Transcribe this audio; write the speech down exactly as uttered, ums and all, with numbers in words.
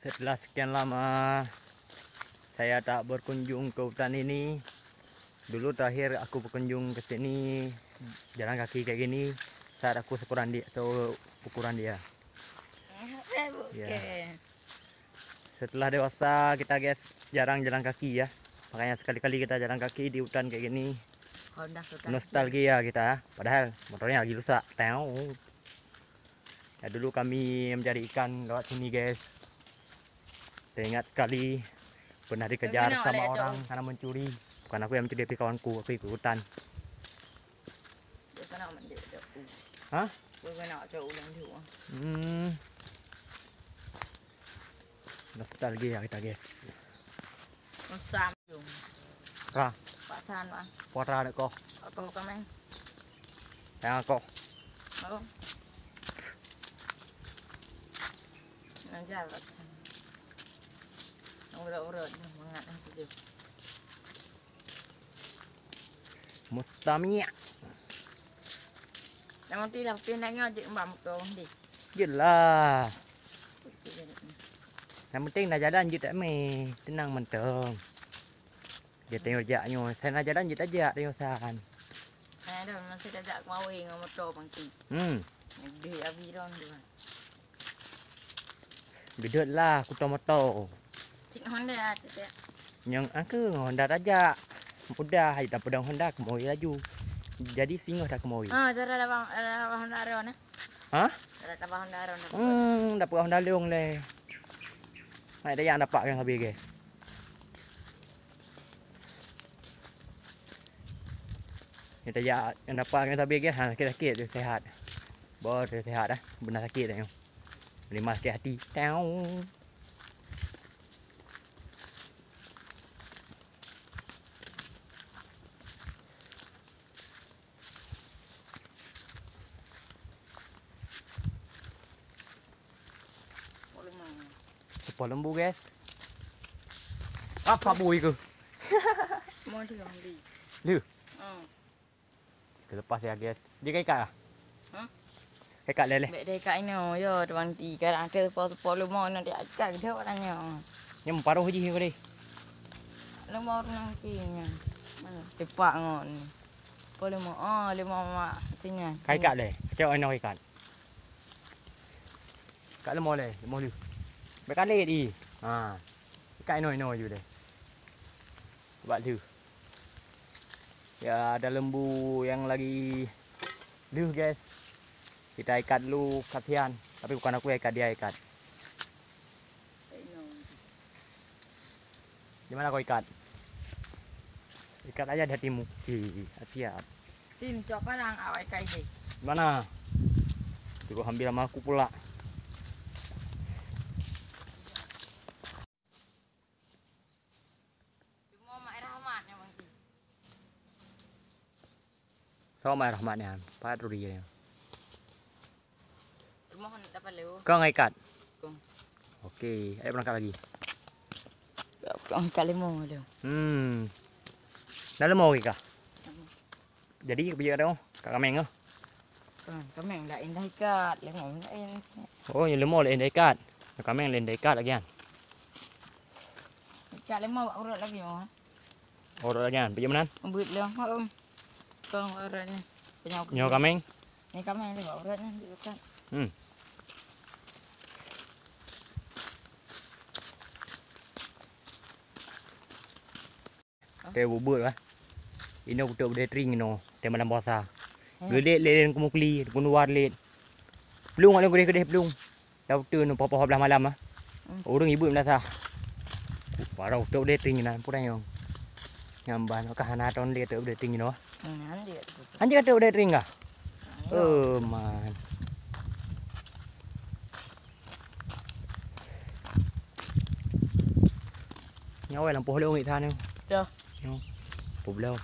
Setelah sekian lama saya tak berkunjung ke hutan ini, dulu terakhir aku berkunjung ke sini jalan kaki kayak gini saat aku seukuran di-, seukuran dia. Ya. Setelah dewasa kita, guys, jarang jalan kaki ya. Makanya sekali-kali kita jalan kaki di hutan kayak gini, Honda suka nostalgia kita ya. Padahal motornya lagi rusak. Teu. Ya, dulu kami mencari ikan lewat sini, guys. Teringat sekali pernah dikejar sama orang karena mencuri. Bukan aku yang mencuri, tapi kawanku, aku ikut-ikutan. Dia kena mandek dah. Hah? Dia kena cak ulang dia. Hmm. Nostalgia kita, guys. Masam. Ra. Pak Tan, Pak. Putra dek kau. Aku kau main. Yang aku. Oh. Ngajar, Pak Tan. Urut-urut, mangat aku tu. Mustami'. Yang penting lah, penting nak ngajak mbak muka orang deh. Jelah. Yang penting dah jalan je tak meh. Tenang mantong. Dia tengok jak nyoe. Saya nak jalan je tak jak tengok san. Saya dah masih dah jak kemawin dengan motor bangki. Hmm. Gede abi dong tu. Bidot lah, kuto moto. Cik Honda tu, Cik. Nyang aku Honda tajak. Mudah, hai tak pedang Honda, kemoi laju. Jadi singoh dah kemoi. Ah, cara dapat, dapat Honda Ron, eh? Hah? Cara dapat Honda Ron, dapat. Hmm, dapat Honda Leong leh. Hai dah yang dapat kan habis, guys. Ni tajak yang dapat kan habis, guys. Ha, sakit-sakit tu sehat. Baru tu sehat dah. Benar sakit dah. Lima sakit hati. Tau. Seupôt lembu, guys. Apa bui ke? Mau dia beli. Lu. Hmm. Terlepas ya, guys. Dia kai ikat lah. Hah? Kai ikat leleh. Bek dia ikat ino, yo, tuan ti. Kadang ada seupôt-seupôt lembu, nanti ikat dia orangnya. Yang paruh je kau deh. Lembu orang nangking. Mana? Tepak ngon. Seupôt lembu. Oh, lembu mak. Sini. Kai ikat leh. Cok ino ikat. Ikat lembu leh, lembu lu. Bek kali di. Ha. Ikat ino-ino ju deh. Bak lu. Ya, ada lembu yang lagi leuh, guys. Kita ikat dulu kasihan. Tapi bukan aku yang ikat, dia ikat. Di mana kau ikat? Ikat aja di hatimu. Di hati ya. Tin, coba lang awai kai deh. Mana? Cukup ambil sama aku pula. Cuma Mak Rahmat yang mangki. Sama Rahmat ni, Pak Rudi ni. Rumoh nak dapat lewat. Kau ngai ikat? Kong. Okey, ayo berangkat lagi. Kong ikat lembu tu. Hmm. Dah lembu ke kah? Jadi, kau pergi kat mana? Kat kameng ke? Kong, kameng dah indah ikat, lembu dah indah. Oh, yang lembu dah indah ikat. Yang kameng dah indah ikat lagi kan? Ikat lembu buat urut lagi, oh. Urut lagi kan? Pergi mana? Buat lembu. Kong urut ni. Punya aku. Nyoe kameng? Ni kameng ni buat urut ni, bukan. Hmm. Teuh bubut lah. Inoe kutok beudeh tring inoe, teuh malam puasa. Hmm. Geulet lé lôn keumukli, keuluwa lét. Plueng lôn keudeh-keudeh plueng. Dah uteuen poh-poh blaih malam ah. Hmm. Ureueng ibuet meunasah. Barô kutok beudeh tring inan, peue nyang. Nyang ban ka hana ton lé kutok beudeh tring inoe. Hmm, anjir. Anjir kutok beudeh tring kah? Oh, man. Nyoe lam poh lôn ngiek that nyoe. Dah. Nyoe. Poh bloe.